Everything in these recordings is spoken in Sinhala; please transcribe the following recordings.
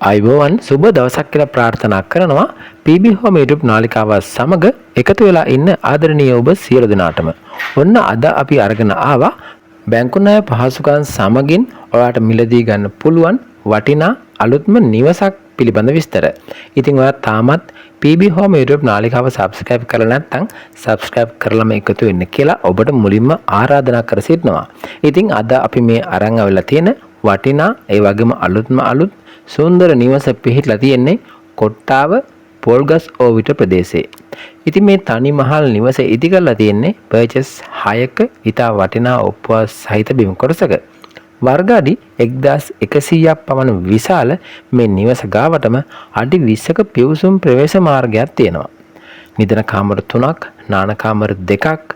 ආයුබෝවන්, සුබ දවසක් කියලා ප්‍රාර්ථනා කරනවා PB Home YouTube නාලිකාව සමග එකතු වෙලා ඉන්න ආදරණීය ඔබ සියලු දෙනාටම. ඔන්න අද අපි අරගෙන ආවා බැංකු ණය පහසුකම් සමගින් ඔයාට මිලදී ගන්න පුළුවන් වටිනා අලුත්ම නිවසක් පිළිබඳ විස්තර. ඉතින් ඔයා තාමත් PB Home YouTube නාලිකාව සබ්ස්ක්‍රයිබ් කරලා නැත්නම් සබ්ස්ක්‍රයිබ් කරලම එකතු වෙන්න කියලා ඔබට මුලින්ම ආරාධනා කර සිටිනවා. ඉතින් අද අපි මේ අරන් ආවිල්ලා තියෙන වටිනා, ඒ වගේම අලුත්ම අලුත් සුන්දර නිවස පිහිටලා තියෙන්නේ කොට්ටාව පොල්ගස් ඕවිට ප්‍රදේශයේ. ඉතින් මේ තනි මහල් නිවස ඉදි කරලා තියෙන්නේ පර්චස් 6ක ඉතා වටිනා ඔප්පුවක් සහිත බිම් කොටසක. වර්ග අඩි 1100ක් පමණ විශාල මේ නිවස ගාවටම අඩි 20ක පිවිසුම් ප්‍රවේශ මාර්ගයක් තියෙනවා. නිදන කාමර තුනක්, නාන කාමර දෙකක්,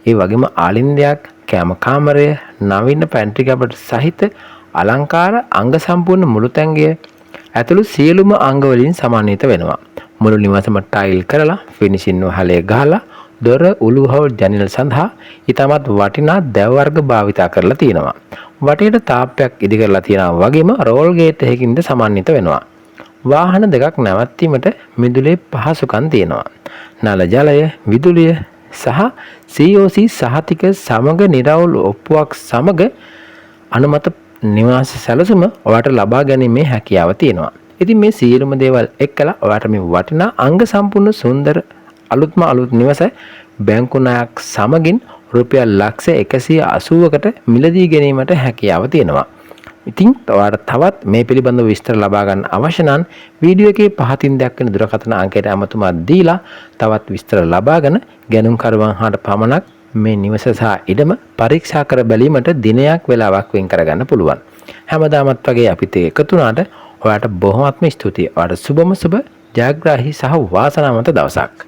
ඒ වගේම ආලින්දයක්, කෑම කාමරය, නවීන පැන්ට්‍රි කබඩ් සහිත අලංකාර අංග සම්පූර්ණ මුළුතැන්ගෙය ඇතුළු සියලුම අංග වලින් සමන්විත වෙනවා. මුළු නිවසම ටයිල් කරලා, ෆිනිෂින් වහලය ගහලා, දොර, උළුවහල්, ජනෙල් සඳහා ඉතාමත් වටිනා දැව වර්ග භාවිතා කරලා තියෙනවා. වටේට තාප්පයක් ඉදි කරලා තියෙනවා වගේම රෝල් ගේට් එකකින්ද සමන්විත වෙනවා. වාහන දෙකක් නැවැත්වීමට මිදුලේ පහසුකම් තියෙනවා. නල ජලය, විදුලිය සහ COC සහතික සමග නිරවුල් ඔප්පුවක් සමග අනුමත නිවාස සැලසුම ඔයාට ලබා ගැනීමේ හැකියාව තියෙනවා. ඉතින් මේ සියලුම දේවල් එක්කලා ඔයාට මේ වටිනා අංග සම්පූර්ණ සුන්දර අලුත්ම අලුත් නිවස බැංකු ණයක් සමගින් රුපියල් ලක්ෂ 180කට මිලදී ගැනීමට හැකියාව තියෙනවා. ඉතින් ඔයාට තවත් මේ පිළිබඳව විස්තර ලබා ගන්න අවශ්‍ය නම් වීඩියෝ එකේ පහතින් දක්වන දුරකථන අංකයට ඇමතුමක් දීලා තවත් විස්තර ලබාගෙන ගැනුම්කරුවන් හාට පමණක් මේ නිවස සහ ඉඩම පරීක්ෂා කර බැලීමට දිනයක් වෙලාවක් වෙන් කරගන්න පුළුවන්. හැමදාමත් වගේ අපිත් එක්ක එකතු වුණාට ඔයාට බොහොමත්ම ස්තුතියි. ඔයාට සුබම සුබ, ජයග්‍රාහී සහ වාසනාවන්ත දවසක්.